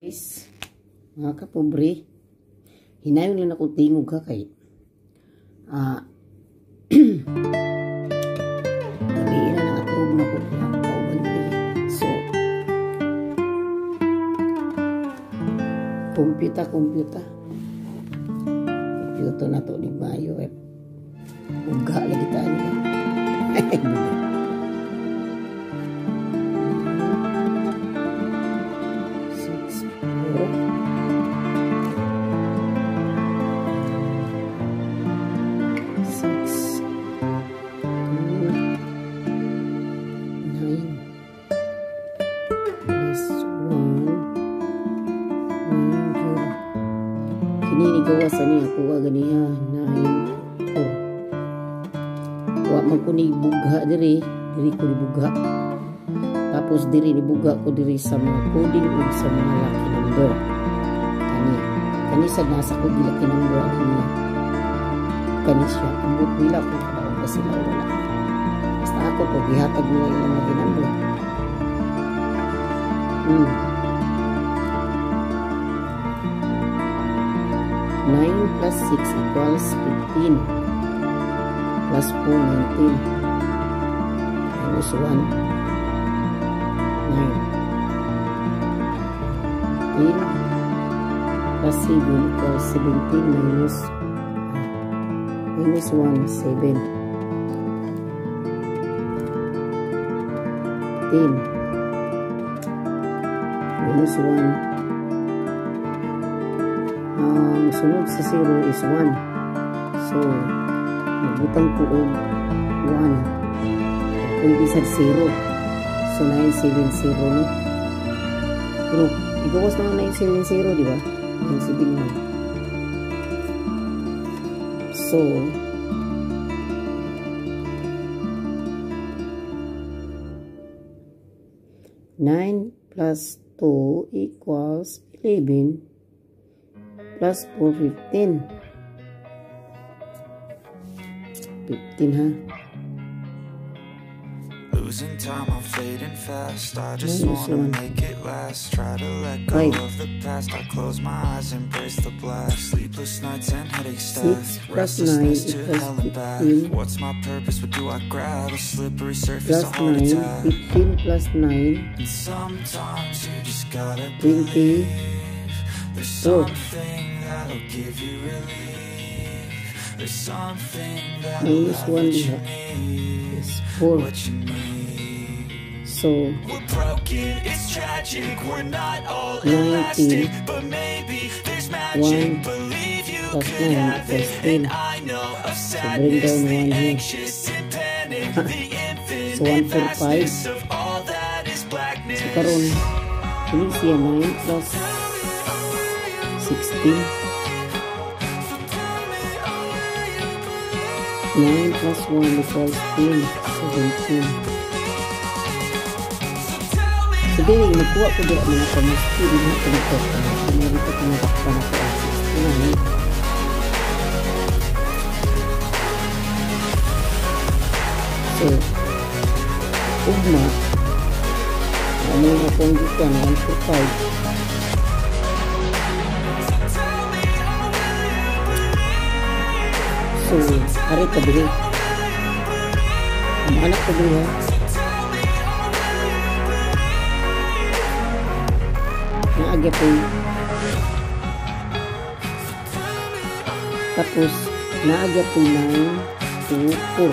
Guys, mga kapobre, hinayon lang ako tingog ha kay gabi na ng atob na ko kauban diri. So, kompyuta, kompyuta. Kompyuta na to ni Mayo eh. Uga lagi tayo. Buga. 6, 4, 6, 2, 9, plus 1, 9, 0. Kini ni gawas ani ako ganiha 9, 4. Wa man ko ni bugha diri, diri ko ni bugha. Tapos diri ni bugha ko diri sa mga coding ug sa mga lucky number. Kani, kani sad nasa ko gi lucky number ani niya. Kani siya, ambot nila kung kadaog ba sila o wala. Basta ako to gihatag nila ilang lucky number. 9 plus 6 equals 15. Plus 4, 19. Minus 1, 9. 10 plus 7 equals 17 minus 1, 7. 10 minus 1. Ang sunod sa 0 is 1. So, magbutang ko og 1. Pwede sa 0. So, 970, no? Pero, igawas naman 970, di ba? 971. So, 9 plus 2 equals 11 plus 4, 15. 15, ha? Losing time, I'm fading fast. I just Minus wanna 1. make it last. Try to let go 5. of the past. I close my eyes, embrace the blast. Sleepless nights and headaches 6 stack. plus 9 Restlessness to equals hell and back. 15. What's my purpose? What do I grab? A slippery surface, Plus a heart 9, attack. 15 plus 9, And sometimes you just gotta 20. believe there's 4. something that'll give you relief. There's something that'll Minus have 1 what you diha need. is 4. What you need. So, We're broken, it's tragic. We're not all 19, elastic, but maybe there's magic. 1 Believe you plus could 9 have equals it. 10. And I know of So, bring sadness, down the 1 here. anxious and panic, the infinite So, 1, 4, 5. vastness of all that is blackness. So, karon, kini siya 9 plus 16. 9 plus 1 equals 10, 17. So, dili, magkuha ko dira mga pamusti, di na ito magkuha. Hindi na ito tumatakpan ako ang 69. So, ugma, ano yung akong gikuan, 1, 4, 5. So, ari ka diri. Ang anak ko diri, ha. Naagya po. Tapos, naagya po 9, 2, 4.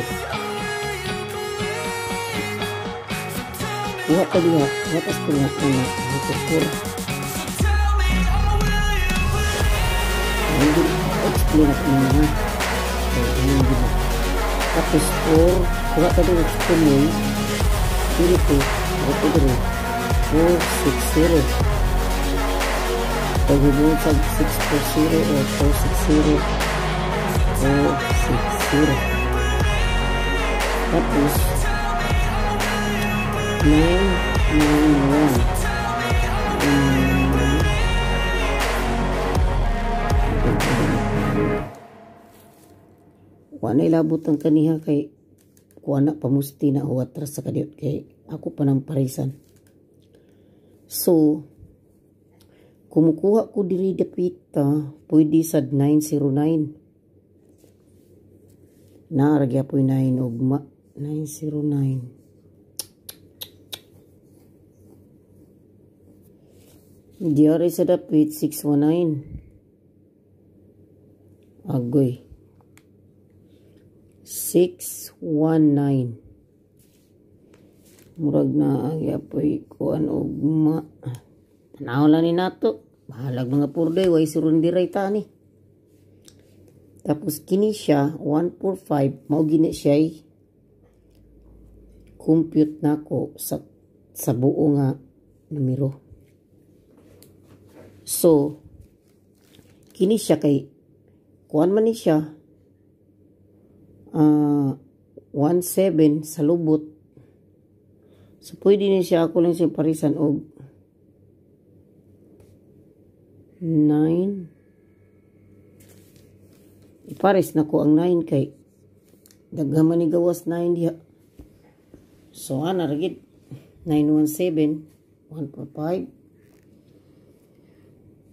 Kuha ko diha. Kuha tas ko nga, anak. 2, 4. Hindi, explain ako ninyo, ha. So, hindi na. Tapos, 4. Kuha ka diri, explain. Diri ko. Kuha ko diri. 4, 6, 0. Pag hibuon sa 6, 4, 0 or 4, 6, 0. 4, 6, 0. Tapos, 9, 9, 1. 9, 9, 1. Wa na ilabot ang kaniha kay kuha na pamusti na o atras sa kadiyot kay ako pa ng parisan. So, Kumukuha ko diri dapita, pwede sad 909. Naa ra gyapoy 9 ugma. 909. Diari sa dapit 619. Agoy. 619. Murag na gyapoy kuan ugma. Tanaw lang ni nato. Bahalag mga purday, way surundiray ta ni. Tapos kini siya 145, mao gini siya compute nako sa buo nga numero. So kini siya kay kuan man ni siya 17 sa lubot. So pwede ni siya ako lang siya parisan og 9. Ipares na ko ang 9 kay daghan man ni gawas 9 diha. So ana ra gid 917 145.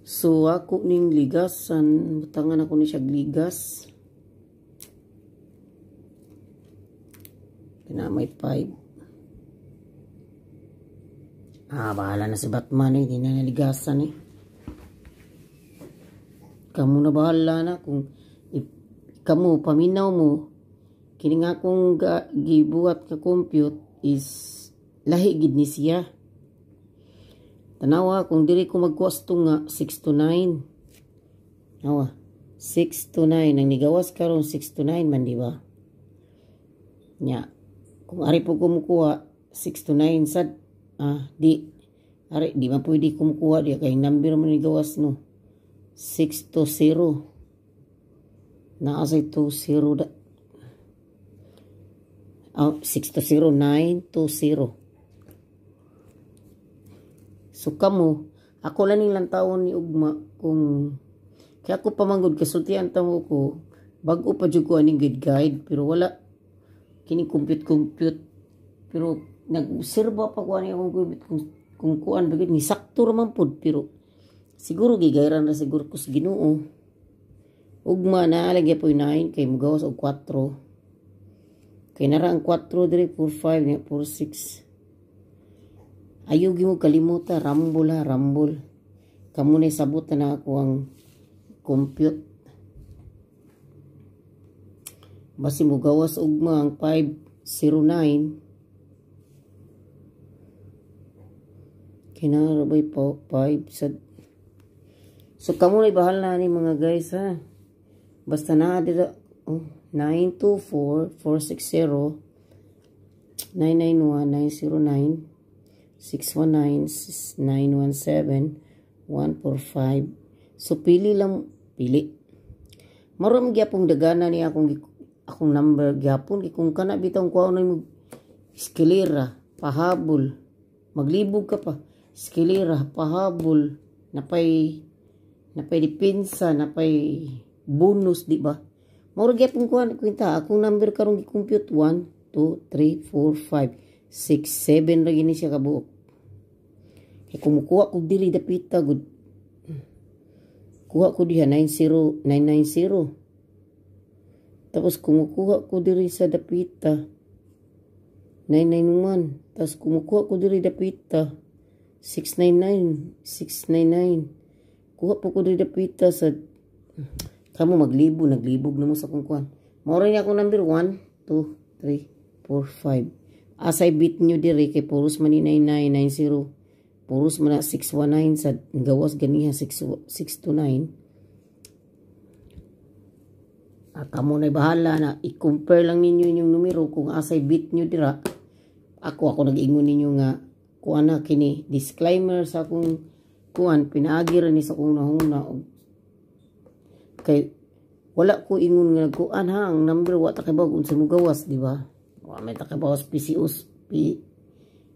So ako ning ligasan, butangan ako ni siya ligas. Kinamay 5. Ah, bahala na si Batman eh, di na naligasan eh. Kamu na bahala na kung kamu paminaw mo kini nga akong gibuhat ka compute is lahi gid ni siya. Tanawa kung diri ko magkuwasto nga 6 to 9. Nawa 6 to 9 ang nigawas karon 6 to 9 man, di ba? Nya kung ari po kumukuha 6 to 9 sad di ari di man pwede kumukuha di kay number man nigawas no. 6 to 0. Naa say 2 0 da. 6 to 0, 9 to 0. So kamo, ako lang ning lantawon ni ugma kung kaya ako pamanggod kasultian tamo ko bag-o pa jud ko aning good guide pero wala kini compute pero nag-obserba pa ko ani akong compute kung kuan bagid ni sakto ra man pud pero siguro gigayran ra siguro ko sa Ginoo. Ugma na lagi po 9 kay mugawas og 4. Kay nara ang 4 diri 4 5 niya 4 6. Ayaw gyud mo kalimuta, rambol ha, rambol. Kamo na sabot na ako ang compute. Basi mo gawas ugma ang 509. Kinara bay po 5 sa. So kamo na bahala ni mga guys ha. Basta na dito oh, 924 460 991 909 619 917 145. So pili lang, pili. Marom gyapong dagana ni akong number gyapon kay kung kana bitong kuha na mo eskalera, pahabol. Maglibog ka pa. Eskalera, pahabol, napay depensa, napay bonus, di ba? Mao ra gyapon kuha kwenta akong number karon gi-compute 1 2 3 4 5 6 7 ra gini siya kabuok. Kay kumukuha kog diri dapita gud. Kuha ko diha 90 990. Tapos kumukuha ko diri sa dapita 991. Tapos kumukuha ko diri dapita 699 699. Kuha po ko diri dapita sa kamo maglibo, naglibog na mo sa kung kuan. Mao ra ni akong number 1 2 3 4 5. Asay bit nyo diri kay puros man ni 9990. Puros man na 619 sa gawas ganiha 629. Kamo na bahala na i-compare lang ninyo inyong numero kung asay bit nyo dira. Ako nag-ingon ninyo nga kuan na kini disclaimer sa akong kuan pinaagi ra ni sa akong nahuna kay wala ko ingon nga nagkuan ha ang number wa ta kay bag unsa mo gawas, di ba? Wa may ta kay bawas PCOS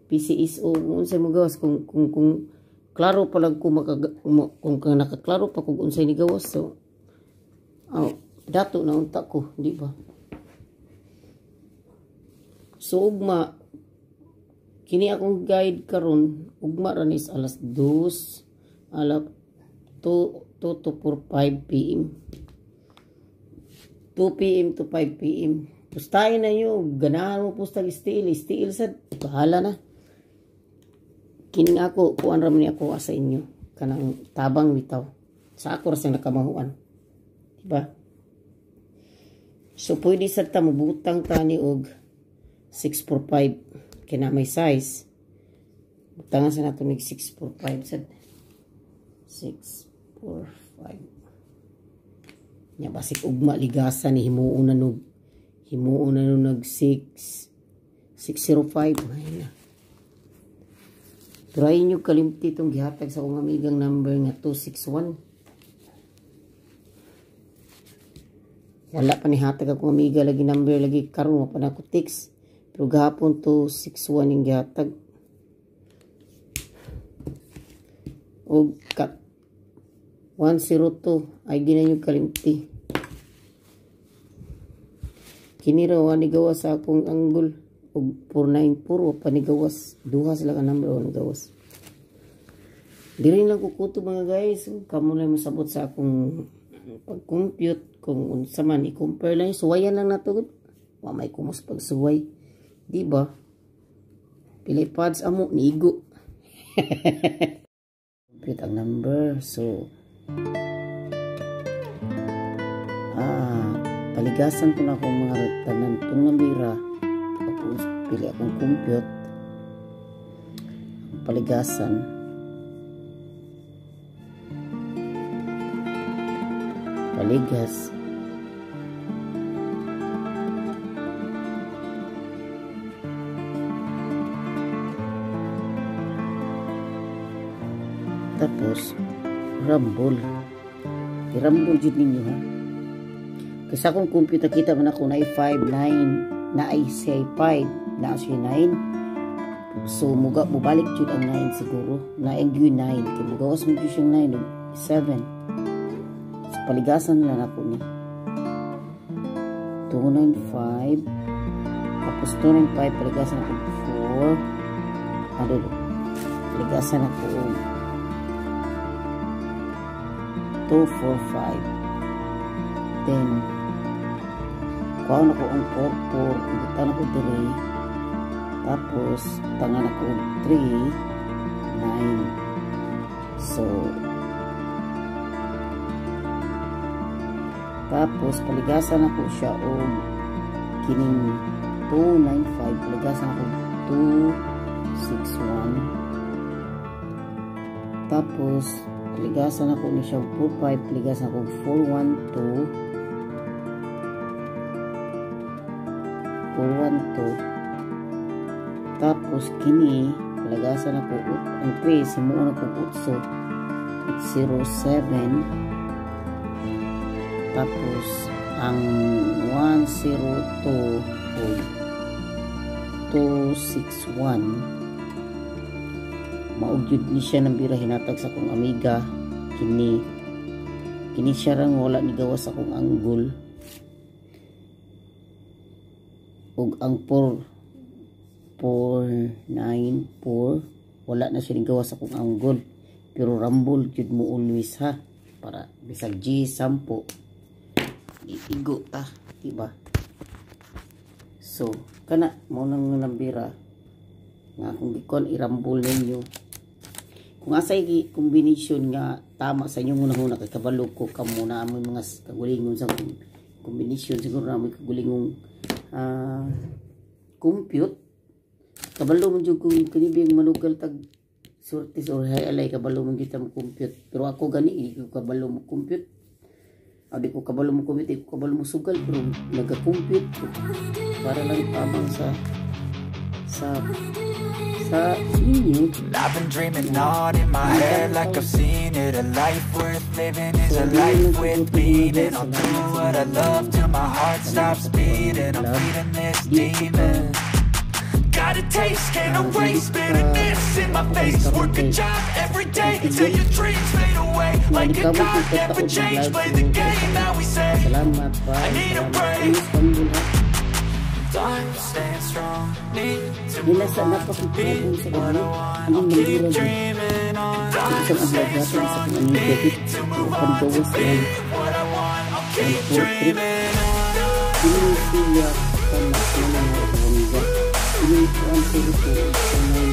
PCSO kung unsay mo gawas kung klaro pa lang ko kung nakaklaro pa kung unsay ni gawas so oh, dato na unta ko, di ba? So ugma kini akong guide karon ugma ra ni alas 2 2 to 4, 5 p.m. 2 p.m. to 5 p.m. Pustahin na nyo. Ganahan mo pustag stiil. Stiil sad. Bahala na. Kining ako, kuan ra man ni ako sa inyo. Kanang tabang bitaw. Sa ako ra sa nakamahuan. Diba? So, pwede sad ta mobutang ta ni og 645. Kaya na may size. Butangan sa nato mig 645 sad. 6, 4, 5. Nya basig ugma ligasa ni himuon na nog nag 6 605. Ay na. Try nyo kalimti itong gihatag sa akong amigang number nga 261. Wala pa ni hatag akong amiga lagi number lagi karon pa na ako text. Pero gahapon 261 yung gihatag. Og kat 102 ay ginanyo kalimti. Kini raw ani gawas sa akong anggol og 494 pa ni gawas, duha sila ka number ni gawas. Diri lang ko kutob mga guys, kamo na mosabot sa akong pag-compute kung unsa man i-compare lang, suwayan lang nato gud. Wa may kumos pagsuway, di ba? Pili pads amo niigo. Compute ang number. So paligasan ko na akong mga tanan tong nambira. Tapos pili akong compute paligasan. Paligas tapos rumble. I-rumble jud ninyo ha. Kasi akong computer kita man ako na 5 9 na ay 5 na siya 9. So muga mubalik jud ang 9 siguro. Na ang 9 kay mugawas mo jud siyang 9 og 7. So paligasan na lang ako ni 295 tapos 295 paligasan ako 4. Ano paligasan ako 2, 4, 5. Then kuha na ko ang 4, 4, ibutan ako dire. Tapos tangan ako 3, 9. So tapos paligasan ako siya og kining 2, 9, 5, paligasan ako 2, 6, 1. Tapos paligasan ako ni siya 4, 5, paligasan ako 4, 1, 2, 4, 1, 2. Tapos kini paligasan ako ang 3, simuon ako 8, 0, 7. Tapos ang 1, 0, 2 2, 6, 1. Maugyod ni siya ng bira hinatag sa akong amiga. Kini kini siya rang wala ni gawas akong anggol. Ug ang 4 4 9 4 wala na siya ni gawas akong anggol. Pero rumble jud mo always ha, para bisag G 10 iigo ta, diba? So kana mao nang nambira nga kung gikon irambol ninyo. Kung asay combination nga tama sa inyong unang-una kay kabalo ko kamo na amoy mga kagulingon sa combination siguro na amoy kagulingong compute. Kabalo man jud kung kini manugal tag surtis or hay alay kabalo man jud ta mo compute. Pero ako gani di ko kabalo mo compute. Di ko kabalo mo compute, di ko kabalo mo sugal, pero naga-compute ko para lang tabang sa inyo. I've been dreaming on in my head like I've seen it. A life worth living is a life with meaning. I'll do what I love till my heart stops beating. I'm feeding this demon. Got a taste, can't erase bitterness in my face. Work a job every day till your dreams fade away. Like a card, never change, play the game that we say. I need a break. I'm staying strong, need to Nilasa move na on pa to kung be kabon sa what gabi. I want. Anong I'll keep mandura gyud. dreaming on. I'm Isang adlaw staying gatag sa strong, akong anong need debit. to move Upan on to gawas be lang. what I want. I'll keep 1, 4, 3. dreaming on. Kini siya kana na mga bongga. Kini kuan siguro ko kanang